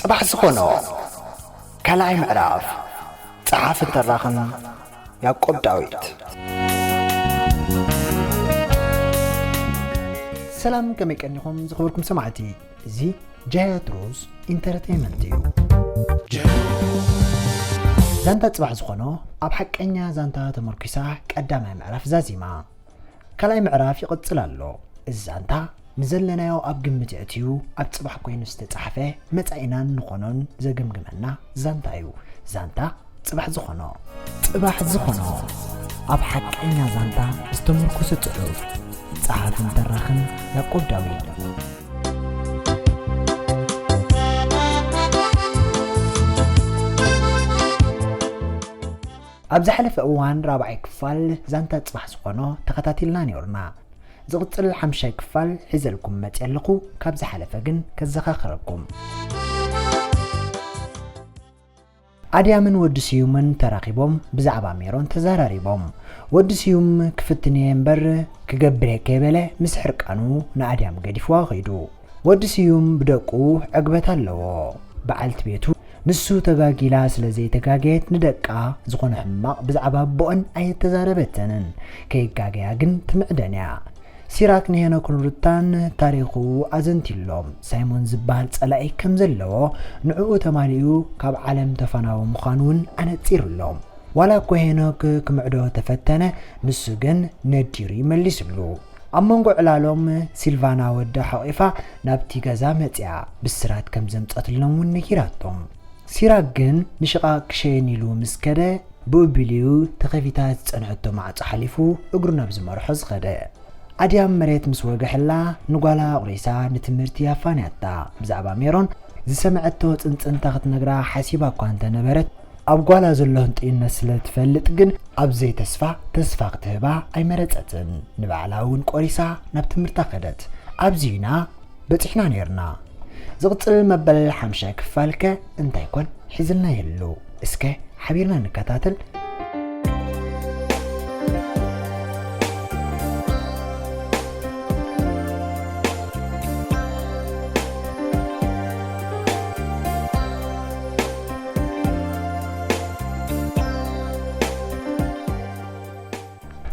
ጽባሕ ዝኾኖ ካልኣይ ምዕራፍ። ጸሓፍን ተራኽን ያዕቆብ ዳዊት። ሰላም፣ ከመይ ቀኒኹም ዝኽበርኩም ሰማዕቲ? እዚ ጃያት ሮዝ ኢንተርቴይመንት እዩ። ዛንታ ጽባሕ ዝኾኖ ኣብ ሓቀኛ ዛንታ ተመርኲሳ ቀዳማይ ምዕራፍ ዛዚማ። ካልኣይ ምዕራፍ ይቕጽል ኣሎ። እዚ ዛንታ ንዘለናዮ ኣብ ግምት የእትዩ ኣብ ጽባሕ ኮይኑ ዝተጻሕፈ መጻኢናን ንኾኖን ዘገምግመና ዛንታ እዩ። ዛንታ ጽባሕ ዝኾኖ። ጽባሕ ዝኾኖ ኣብ ሓቀኛ ዛንታ ዝተመርኮሰ ጽሑፍ። ጸሓፍን ተራኽን ያዕቆብ ዳዊት። ኣብ ዝሓለፈ እዋን ራብዓይ ክፋል ዛንታ ጽባሕ ዝኾኖ ተኸታቲልና ነይርና። ዝቕጽል ሓምሻይ ክፋል ሒዘልኩም መጽየ ኣለኹ። ካብ ዝሓለፈ ግን ከዘኻኽረኩም። ኣድያምን ወዲ ስዩምን ተራኺቦም ብዛዕባ ሜሮን ተዘራሪቦም። ወዲ ስዩም ክፍትን እየ እምበር ክገብር እየ ከይበለ ምስ ሕርቃኑ ንኣድያም ገዲፍዋ ኸይዱ። ወዲ ስዩም ብደቁ ዕግበት ኣለዎ። በዓልቲ ቤቱ ንሱ ተጋጊላ ስለ ዘይተጋገየት ንደቃ ዝኾነ ሕማቕ ብዛዕባ ኣቦኦን ኣየተዛረበተንን። ከይጋገያ ግን ትምዕደን እያ። ሲራክ ንሄኖክን ሩታን ታሪኹ ኣዘንቲሎም። ሳይሞን ዝበሃል ጸላኢ ከም ዘለዎ ንዕኡ ተማሊኡ ካብ ዓለም ተፈናዊ ምዃኑ እውን ኣነጺሩሎም። ዋላ እኮ ሄኖክ ክምዕዶ ተፈተነ፣ ንሱ ግን ነዲሩ ይመሊስሉ። ኣብ መንጎ ዕላሎም ሲልቫና ወዳ ሓቒፋ ናብቲ ገዛ መጽያ ብስራት ከም ዘምጸትሎም እውን ነጊራቶም። ሲራክ ግን ንሽቓቕ ክሸይን ኢሉ ምስ ከደ፣ ብኡ ቢልዩ ተኸፊታ ዝጸንሐቶ ማዕጾ ሓሊፉ እግሩ ናብ ዝመርሖ ዝኸደ። ኣድያም መሬት ምስ ወግሐላ ንጓላ ኣቑሪሳ ንትምህርቲ ኣፋንያታ። ብዛዕባ ሜሮን ዝሰምዐቶ ጽንጽንታ ክትነግራ ሓሲባ እኳ እንተነበረት፣ ኣብ ጓላ ዘሎ ህንጡይነት ስለ ትፈልጥ ግን ኣብ ዘይተስፋ ተስፋ ክትህባ ኣይመረጸትን። ንባዕላ እውን ቆሪሳ ናብ ትምህርታ ከደት። ኣብዚ ኢና በጺሕና ነይርና። ዝቕጽል መበል ሓምሻይ ክፋል ከ እንታይ ኮን ሒዝልና ይህሉ? እስከ ሓቢርና ንከታተል።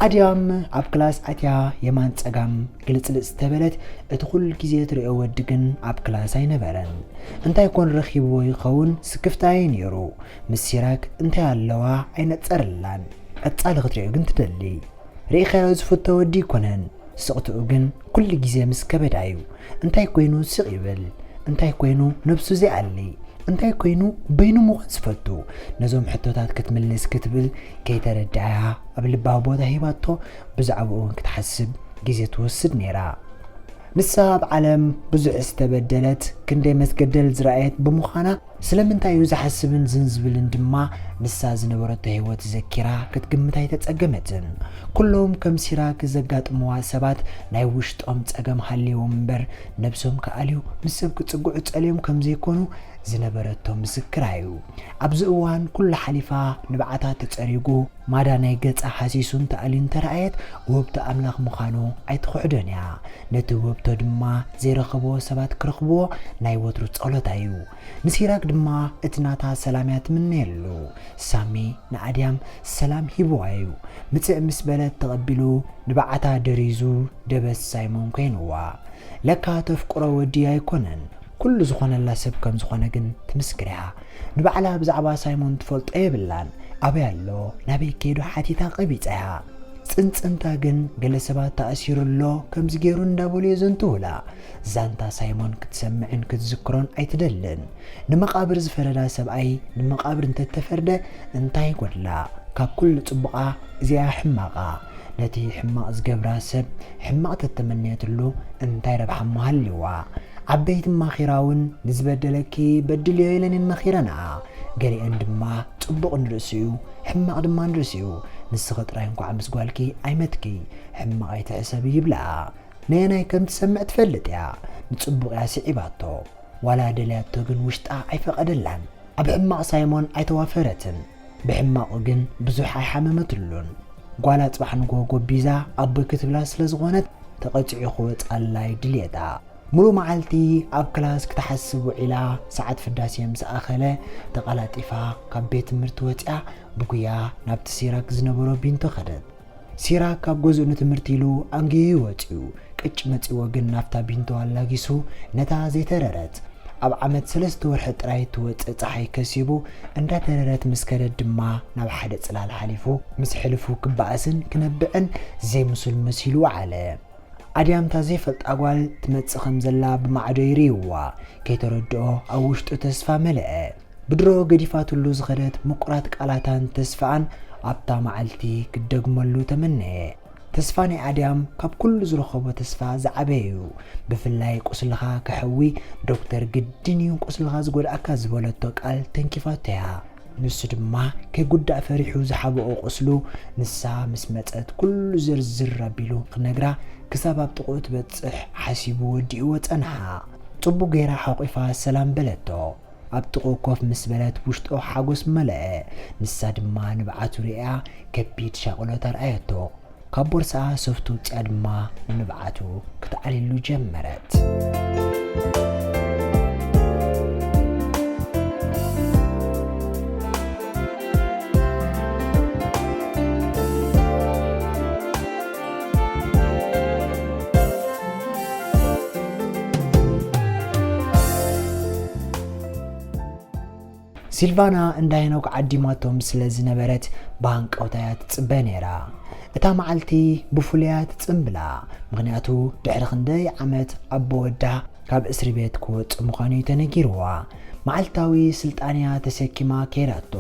ኣድያም ኣብ ክላስ ኣትያ የማን ጸጋም ግልጽልጽ ተበለት፣ እቲ ኩሉ ግዜ ትርእዮ ወዲ ግን ኣብ ክላስ ኣይነበረን። እንታይ ኮን ረኺብዎ ይኸውን? ስክፍታ እዩ ነይሩ። ምስ ሲራክ እንታይ ኣለዋ ኣይነጸረላን። ቀጻሊ ክትርእዮ ግን ትደሊ። ርኢኻዮ ዝፍቶ ወዲ ኣይኮነን። ስቕትኡ ግን ኩሉ ግዜ ምስ ከበዳ እዩ። እንታይ ኮይኑ ስቕ ይብል? እንታይ ኮይኑ ነብሱ ዘይኣሊ? እንታይ ኮይኑ በይኑ ምዃን ዝፈቱ? ነዞም ሕቶታት ክትምልስ ክትብል ከይተረድኣያ ኣብ ልባ ቦታ ሂባቶ ብዛዕባኡ እውን ክትሓስብ ግዜ ትወስድ ነይራ። ንሳ ኣብ ዓለም ብዙሕ ዝተበደለት፣ ክንደይ መስገደል ዝረኣየት ብምዃና፣ ስለምንታይ እዩ ዝሓስብን ዝን ዝብልን ድማ ንሳ ዝነበረቶ ህይወት ዘኪራ ክትግምት ኣይተጸገመትን። ኩሎም ከም ሲራክ ዘጋጥምዋ ሰባት ናይ ውሽጦም ጸገም ሃልይዎም እምበር፣ ነብሶም ክኣልዩ ምስ ሰብ ክጽግዑ ጸልዮም ከም ዘይኮኑ ዝነበረቶ ምስክራ እዩ። ኣብዚ እዋን ኩሉ ሓሊፋ ንብዓታ ተጸሪጉ፣ ማዳ ናይ ገጻ ሃሲሱን ተኣልዩን ተረኣየት፣ ውህብቲ ኣምላኽ ምዃኑ ኣይትኽሕዶን እያ። ነቲ ውህብቶ ድማ ዘይረኸብዎ ሰባት ክረኽብዎ ናይ ወትሩ ጸሎታ እዩ። ንሲራክ ድማ እቲ ናታ ሰላም እያ ትምነየሉ። ሳሚ ንኣድያም ሰላም ሂብዋ እዩ። ምጽእ ምስ በለት ተቐቢሉ ንብዓታ ደሪዙ ደበስ ሳይሞን ኮይንዋ። ለካ ተፍቅሮ ወዲ ኣይኮነን፣ ኩሉ ዝኾነላ ሰብ ከም ዝኾነ ግን ትምስክር እያ። ንባዕላ ብዛዕባ ሳይሞን ትፈልጦ የብላን። ኣበይ ኣሎ፣ ናበይ ከይዱ ሓቲታ ቀቢጻ እያ። ጽንጽንታ ግን ገለ ሰባት ተኣሲሩ ኣሎ፣ ከምዚ ገይሩ እንዳበሉ የዘንትዉላ። ዛንታ ሳይሞን ክትሰምዕን ክትዝክሮን ኣይትደልን። ንመቓብር ዝፈረዳ ሰብኣይ ንመቓብር እንተተፈርደ እንታይ ይጎድላ? ካብ ኩሉ ጽቡቓ እዚኣ ሕማቓ። ነቲ ሕማቕ ዝገብራ ሰብ ሕማቕ ተተመነየትሉ እንታይ ረብሓ እሞ ሃልይዋ? ዓበይቲ ማኺራ እውን ንዝበደለኪ በድልዮ ኢለን እየን መኺረንኣ። ገሊአን ድማ ጽቡቕ ንርእሲኡ ሕማቕ ድማ ንርእሲኡ። ንስኺ ጥራይ እንኳዕ ምስ ጓልኪ ኣይመትኪ፣ ሕማቕ ኣይትሕሰቢ ይብልኣ። ነየናይ ከም ትሰምዕ ትፈልጥ እያ። ንጽቡቕ እያ ስዒባቶ። ዋላ ደልያቶ ግን ውሽጣ ኣይፈቐደላን። ኣብ ሕማቕ ሳይሞን ኣይተዋፈረትን። ብሕማቑ ግን ብዙሕ ኣይሓመመትሉን። ጓላ ጽባሕ ንግሆ ጎቢዛ ኣቦይ ክትብላ ስለ ዝኾነት ተቐጺዑ ክወጻላ እዩ ድልየታ። ሙሉ መዓልቲ ኣብ ክላስ ክትሓስብ ውዒላ፣ ሰዓት ፍዳሴ ምስ ኣኸለ ተቐላጢፋ ካብ ቤት ትምህርቲ ወፂኣ ብጉያ ናብቲ ሲራክ ዝነበሮ ቢንቶ ከደት። ሲራክ ካብ ገዝኡ ንትምህርቲ ኢሉ ኣንጊሁ ወፂኡ። ቅጭ መፂዎ ግን ናብታ ቢንቶ ኣላጊሱ ነታ ዘይተረረት ኣብ ዓመት ሰለስተ ወርሒ ጥራይ ትወፅእ ፀሓይ ከሲቡ እንዳተረረት ምስ ከደት ድማ ናብ ሓደ ፅላል ሓሊፉ ምስ ሕልፉ ክበኣስን ክነብዕን ዘይምሱል መሲሉ ወዓለ። ኣድያምታ ዘይፈልጣ ጓል ትመጽእ ከም ዘላ ብማዕዶ ይርእይዋ። ከይተረድኦ ኣብ ውሽጡ ተስፋ መለአ። ብድሮ ገዲፋትሉ ዝኸደት ምቁራት ቃላታን ተስፋኣን ኣብታ መዓልቲ ክትደግመሉ ተመነየ። ተስፋ ናይ ኣድያም ካብ ኩሉ ዝረኸቦ ተስፋ ዝዓበየ እዩ። ብፍላይ ቁስልኻ ከሕዊ ዶክተር ግድን እዩ ቁስልኻ ዝጎድኣካ ዝበለቶ ቃል ተንኪፋቶ እያ። ንሱ ድማ ከይጉዳእ ፈሪሑ ዝሓበኦ ቁስሉ ንሳ ምስ መጸት ኩሉ ዝርዝር ኣቢሉ ክነግራ ክሳብ ኣብ ጥቕኡ ትበጽሕ ሓሲቡ ወዲእዎ ጸንሓ። ጽቡቕ ገይራ ሓቑፋ ሰላም በለቶ። ኣብ ጥቕኡ ኮፍ ምስ በለት ውሽጡ ሓጎስ መለአ። ንሳ ድማ ንብዓቱ ርእያ ከቢድ ሻቕሎት ኣርኣየቶ። ካብ ቦርሳኣ ሶፍት ውጽኣ ድማ ንብዓቱ ክትዓልሉ ጀመረት። ሲልቫና እንዳ ሄኖክ ዓዲማቶም ስለ ዝነበረት ብሃንቀውታ እያ ትጽበ ነይራ። እታ መዓልቲ ብፍሉይ እያ ትጽንብላ፣ ምኽንያቱ ድሕሪ ክንደይ ዓመት ኣቦ ወዳ ካብ እስሪ ቤት ክወጽእ ምዃኑ እዩ ተነጊርዋ። መዓልታዊ ስልጣንያ ተሰኪማ ከይዳቶ፣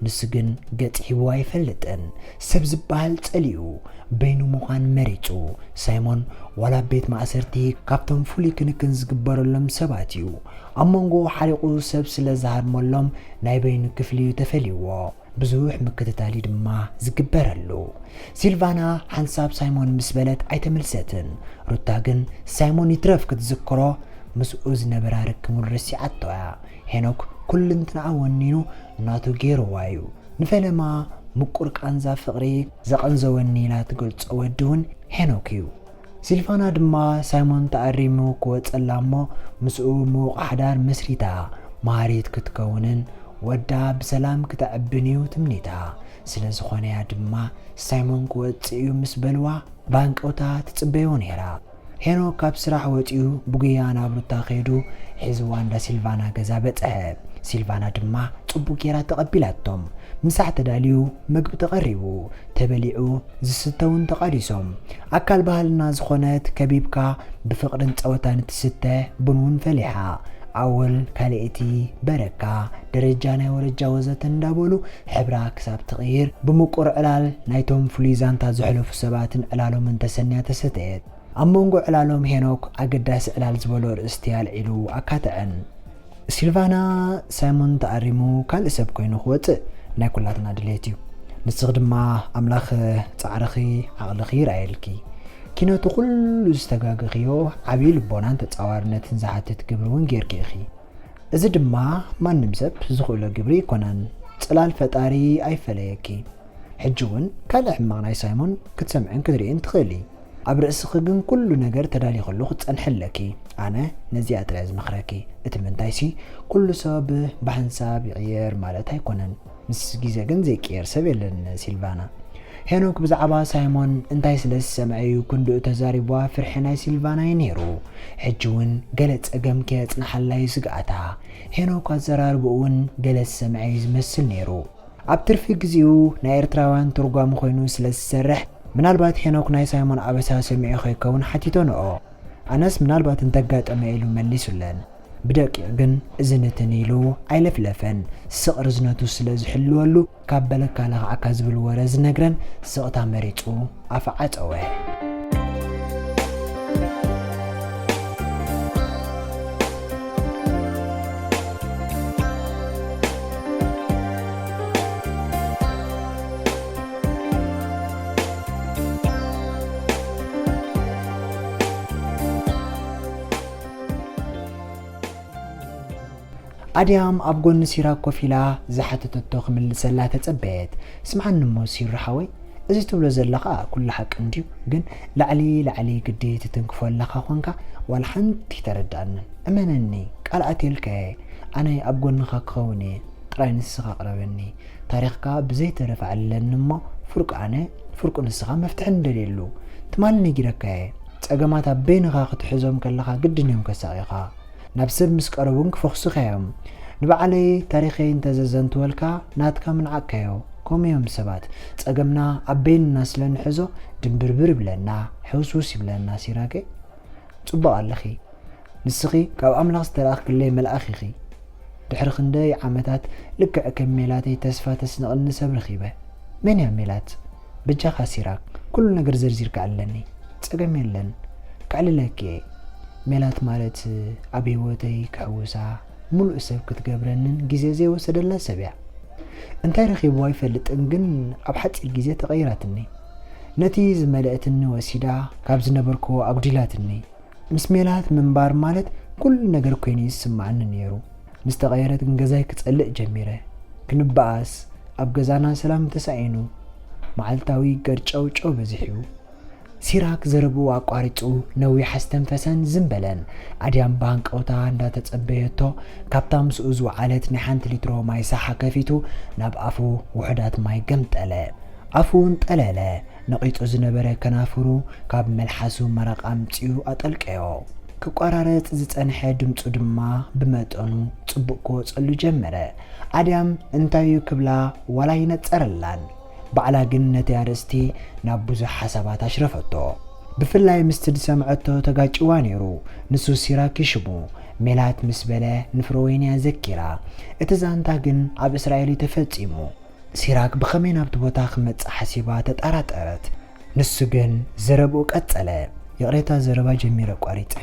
ንሱ ግን ገጽ ሂቡ ኣይፈልጥን። ሰብ ዝበሃል ጸሊኡ፣ በይኑ ምዃን መሪጹ። ሳይሞን ዋላ ቤት ማእሰርቲ ካብቶም ፍሉይ ክንክን ዝግበረሎም ሰባት እዩ። ኣብ መንጎ ሓሪቑ ሰብ ስለ ዝሃርመሎም ናይ በይኑ ክፍሊ እዩ ተፈልይዎ። ብዙሕ ምክትታል እዩ ድማ ዝግበረሉ። ሲልቫና ሓንሳብ ሳይሞን ምስ በለት ኣይተመልሰትን። ሩታ ግን ሳይሞን ይትረፍ ክትዝክሮ ምስኡ ዝነበራ ርክቡን ረሲዓቶ እያ። ሄኖክ ኩልንትናኣ ወኒኑ ናቱ ገይርዋ እዩ። ንፈለማ ምቁር ቃንዛ ፍቕሪ ዘቐንዘወኒ ኢላ ትገልጾ ወዲ እውን ሄኖክ እዩ። ሲልቫና ድማ ሳይሞን ተኣሪሙ ክወጸላ እሞ ምስኡ ምዉቕ ሓዳር መስሪታ መሃሪት ክትከውንን ወዳ ብሰላም ክተዕብን እዩ ትምኒታ። ስለ ዝኾነ እያ ድማ ሳይሞን ክወጽእ እዩ ምስ በልዋ ብሃንቀውታ ትጽበዮ ነይራ። ሄኖክ ካብ ስራሕ ወጺኡ ብጉያ ናብ ሩታ ከይዱ ሒዝዋ እንዳ ሲልቫና ገዛ በጽሐ። ሲልቫና ድማ ጽቡቕ ጌራ ተቐቢላቶም። ምሳሕ ተዳልዩ፣ መግቢ ተቐሪቡ፣ ተበሊዑ፣ ዝስተ እውን ተቓዲሶም። ኣካል ባህልና ዝኾነት ከቢብካ ብፍቕርን ጸወታን እትስተ ቡን እውን ፈሊሓ። ኣወል፣ ካልኣይቲ፣ በረካ፣ ደረጃ ናይ ወረጃ ወዘተ እንዳበሉ ሕብራ ክሳብ ትቕይር ብምቁር ዕላል ናይቶም ፍሉይ ዛንታ ዘሕለፉ ሰባትን ዕላሎምን ተሰንያ ተሰተየት። ኣብ መንጎ ዕላሎም ሄኖክ ኣገዳሲ ዕላል ዝበሎ ኣርእስቲ ኣልዒሉ ኣካትዐን። ሲልቫና፣ ሳይሞን ተኣሪሙ ካልእ ሰብ ኮይኑ ክወጽእ ናይ ኩላትና ድሌት እዩ። ንስኺ ድማ ኣምላኽ ጻዕርኺ ዓቕልኺ ይርኣየልኪ። ኪነቱ ኩሉ ዝተጋገኽዮ ዓብዪ ልቦናን ተጻዋርነትን ዝሓትት ግብሪ እውን ጌርኪ ኢኺ። እዚ ድማ ማንም ሰብ ዝኽእሎ ግብሪ ኣይኮነን። ጽላል ፈጣሪ ኣይፈለየኪ። ሕጂ እውን ካልእ ሕማቕ ናይ ሳይሞን ክትሰምዕን ክትርእይን ትኽእሊ። ኣብ ርእስኺ ግን ኩሉ ነገር ተዳሊኽሉ ክትጸንሒ ኣለኪ። ኣነ ነዚኣ ጥራይ ዝመኽረኪ። እቲ ምንታይሲ ኩሉ ሰብ ብሓንሳብ ይቕየር ማለት ኣይኮነን። ምስ ግዜ ግን ዘይቅየር ሰብ የለን ሲልቫና። ሄኖክ ብዛዕባ ሳይሞን እንታይ ስለ ዝሰምዐ እዩ ክንድኡ ተዛሪብዋ ፍርሒ ናይ ሲልቫና እዩ ነይሩ። ሕጂ እውን ገለ ጸገም ከየጽንሓላ እዩ ስግኣታ። ሄኖክ ኣዘራርብኡ እውን ገለ ዝሰምዐ እዩ ዝመስል ነይሩ። ኣብ ትርፊ ግዜኡ ናይ ኤርትራውያን ተርጓሚ ኮይኑ ስለ ዝሰርሕ ምናልባት ሄኖክ ናይ ሳይሞን ኣበሳ ሰሚዑ ከይከውን ሓቲቶንኦ። ኣነስ ምናልባት እንተጋጠመ ኢሉ መሊሱለን። ብደቂቕ ግን እዚ ንትን ኢሉ ኣይለፍለፈን። ስቕ ርዝነቱ ስለ ዝሕልወሉ ካብ በለካ ለኽዓካ ዝብል ወረ ዝነግረን ስቕታ መሪጹ ኣፍ ዓጸወ። ኣድያም ኣብ ጎኒ ሲራክ ኮፍ ኢላ ዝሓተተቶ ክምልሰላ ተጸበየት። ስምዓኒ እሞ ሲሩ ሓወይ፣ እዚ ትብሎ ዘለኻ ኩሉ ሓቂ እንድዩ፣ ግን ላዕሊ ላዕሊ ግዲ ትትንክፎ ኣለኻ ኾንካ ዋላ ሓንቲ ተረድኣንን። እመነኒ፣ ቃል ኣትየልካየ፣ ኣነ ኣብ ጎንኻ ክኸውን እየ፣ ጥራይ ንስኻ ቅረበኒ። ታሪኽካ ብዘይተረፍ ኣዕልለኒ እሞ ፍርቁ ኣነ፣ ፍርቁ ንስኻ መፍትሒ ንደልየሉ። ትማሊ ነጊረካየ፣ ጸገማት ኣብ በይንኻ ክትሕዞም ከለኻ ግድን እዮም ከሳቕዩኻ። ናብ ሰብ ምስ ቀረቡን ክፈኹሱኻ እዮም። ንባዕለይ ታሪኸይ እንተዘዘንትወልካ ናትካ ምንዓቕካዮ። ከምኡ እዮም ሰባት። ጸገምና ኣብ በይንና ስለ ንሕዞ ድንብርብር ይብለና፣ ሕውስውስ ይብለና። ሲራከይ፣ ጽቡቕ ኣለኺ። ንስኺ ካብ ኣምላኽ ዝተላእኽክለይ መልኣኽ ኢኺ። ድሕሪ ክንደይ ዓመታት ልክዕ ከም ሜላተይ ተስፋ ተስንቕኒ ሰብ ረኺበ። መን እያ ሜላት? በጃኻ ሲራክ፣ ኩሉ ነገር ዘርዚርካ ኣለኒ። ጸገም የለን። ከዕልለኪ እየ። ሜላት ማለት ኣብ ህይወተይ ክሕውሳ፣ ምሉእ ሰብ ክትገብረንን ግዜ ዘይወሰደላ ሰብ እያ። እንታይ ረኺብዋ ኣይፈልጥን፣ ግን ኣብ ሓጺር ግዜ ተቐይራትኒ። ነቲ ዝመለእትኒ ወሲዳ፣ ካብ ዝነበርክዎ ኣጉዲላትኒ። ምስ ሜላት ምንባር ማለት ኩሉ ነገር ኮይኑ ይስምዓኒ ነይሩ። ምስ ተቐየረት ግን ገዛይ ክጸልእ ጀሚረ። ክንበኣስ፣ ኣብ ገዛና ሰላም ተሳኢኑ። መዓልታዊ ገርጨውጨው በዚሑ። ሲራክ ዘረብኡ ኣቋሪጹ ነዊሕ ኣስተንፈሰን ዝም በለን። ኣድያም ብሃንቀውታ እንዳተጸበየቶ፣ ካብታ ምስኡ ዝወዓለት ናይ ሓንቲ ሊትሮ ማይ ሳሓ ከፊቱ ናብ ኣፉ ውሑዳት ማይ ገምጠለ። ኣፉ እውን ጠለለ። ነቒጹ ዝነበረ ከናፍሩ ካብ መልሓሱ መረቕ ኣምጺኡ ኣጠልቀዮ። ክቆራረጽ ዝጸንሐ ድምጹ ድማ ብመጠኑ ጽቡቕ ክወጸሉ ጀመረ። ኣድያም እንታይ እዩ ክብላ ዋላ ኣይነጸረላን። ባዕላ ግን ነቲ ኣርእስቲ ናብ ብዙሕ ሓሳባት ኣሽረፈቶ። ብፍላይ ምስቲ ዝሰምዐቶ ተጋጭዋ ነይሩ። ንሱ ሲራክ እዩ ሽሙ። ሜላት ምስ በለ ንፍረወይኒ እያ ዘኪራ። እቲ ዛንታ ግን ኣብ እስራኤል እዩ ተፈጺሙ። ሲራክ ብኸመይ ናብቲ ቦታ ክመጽእ ሓሲባ ተጠራጠረት። ንሱ ግን ዘረብኡ ቀጸለ። ይቕሬታ፣ ዘረባ ጀሚረ ኣቋሪጸ።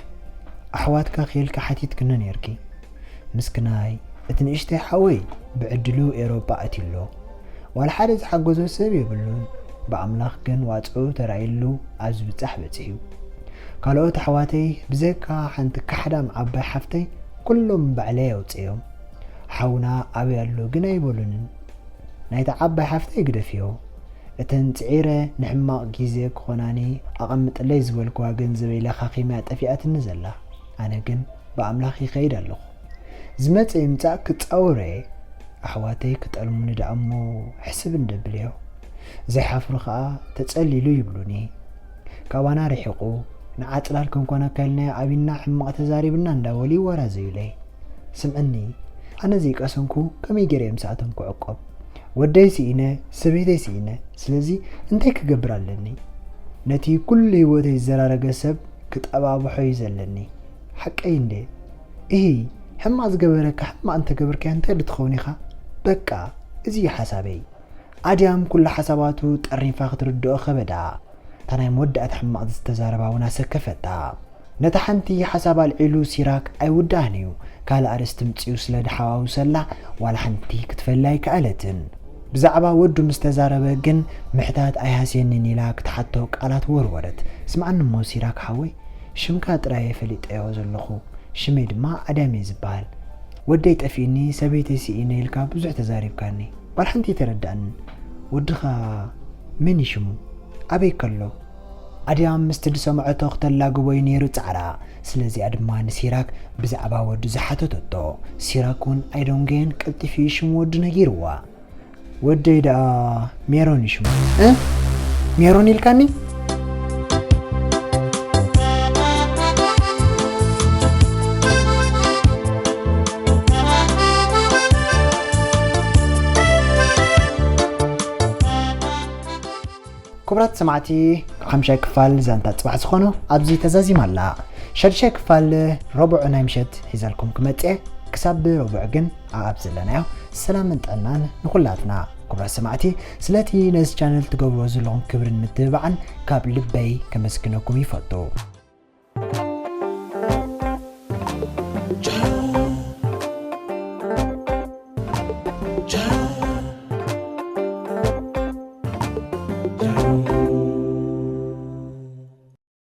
ኣሕዋትካ ክኢልካ ሓቲትክኒ ነይርኪ። ምስክናይ፣ እቲ ንእሽተይ ሓወይ ብዕድሉ ኤውሮጳ ኣትዩ ኣሎ። ዋላ ሓደ ዝሓገዞ ሰብ የብሉን። ብኣምላኽ ግን ዋጽኡ ተራእዩሉ ኣብ ዝብጻሕ በጺሑ። ካልኦት ኣሕዋተይ ብዘይካ ሓንቲ ካሕዳም ዓባይ ሓፍተይ ኩሎም ባዕለይ ኣውጽኦም። ሓውና ኣበይ ኣሎ ግን ኣይበሉንን። ናይታ ዓባይ ሓፍተይ ግደፍዮ። እተን ጽዒረ ንሕማቕ ግዜ ክኾናኒ ኣቐምጥለይ ዝበልክዋ ገንዘበይ ለኻኺምያ ጠፊኣትኒ ዘላ። ኣነ ግን ብኣምላኽ ይኸይድ ኣለኹ። ዝመጸ ይምጻእ ክጻወሮ እየ። ኣሕዋተይ ክጠልሙኒ ደኣ እሞ ሕስብ እንደብልዮ። ዘይሓፍሩ ኸኣ ተጸሊሉ ይብሉኒ። ካባና ርሒቑ፣ ንዓጽላል ክንኮነካ ኢልና ኣቢና ሕማቕ ተዛሪብና እንዳበሉ ይወራዘዩለይ። ስምዕኒ፣ ኣነ ዘይቀሰንኩ ከመይ ገይረ እየ ምስኣቶም ክዕቆብ? ወደይ ስኢነ፣ ሰበይተይ ስኢነ። ስለዚ እንታይ ክገብር ኣለኒ? ነቲ ኩሉ ህይወተይ ዝዘራረገ ሰብ ክጠባብሖ እዩ ዘለኒ። ሓቀይ እንዴ? እሂ፣ ሕማቕ ዝገበረካ ሕማቕ እንተገበርካዮ እንታይ ዶ ትኸውን ኢኻ? በቃ፣ እዚ እዩ ሓሳበይ። ኣድያም ኩሉ ሓሳባቱ ጠርኒፋ ክትርድኦ ከበዳ። እታ ናይ መወዳእታ ሕማቕ ዝተዛረባ እውን ኣሰከፈታ። ነታ ሓንቲ ሓሳብ ኣልዒሉ ሲራክ ኣይውዳእን እዩ። ካልእ ኣርእስቲ ምጽኡ ስለ ድሓዋውሰላ ዋላ ሓንቲ ክትፈሊ ኣይከኣለትን። ብዛዕባ ወዱ ምስ ተዛረበ ግን ምሕታት ኣይሃስየንን ኢላ ክትሓቶ ቃላት ወርወረት። ስምዓኒ እሞ ሲራክ ሓወይ፣ ሽምካ ጥራይ እየ ፈሊጠዮ ዘለኹ። ሽመይ ድማ ኣድያም እየ ዝበሃል። ወደይ ጠፊእኒ፣ ሰበይተይ ስኢነ ኢልካ ብዙሕ ተዛሪብካኒ። ዋላ ሓንቲ ኣይተረድኣንን። ወድኻ መን እዩ ሽሙ? ኣበይ ከሎ? ኣድያም ምስቲ ዝሰምዐቶ ክተላግቦ እዩ ነይሩ ጻዕራ። ስለዚኣ ድማ ንሲራክ ብዛዕባ ወዱ ዝሓተተቶ። ሲራክ እውን ኣይደንጎየን፣ ቀልጢፉ እዩ ሽሙ ወዱ ነጊርዋ። ወደይ ደኣ ሜሮን እዩ ሽሙ። እ? ሜሮን ኢልካኒ? ክቡራት ሰማዕቲ፣ ሓምሻይ ክፋል ዛንታ ጽባሕ ዝኾኖ ኣብዚ ተዛዚማ ኣላ። ሸድሻይ ክፋል ረቡዕ ናይ ምሸት ሒዘልኩም ክመጽእ። ክሳብ ረቡዕ ግን ኣብ ዘለናዮ ሰላምን ጥዕናን ንኹላትና። ክቡራት ሰማዕቲ፣ ስለቲ ነዚ ቻነል ትገብርዎ ዘለኹም ክብርን ምትብባዕን ካብ ልበይ ከመስግነኩም ይፈቱ።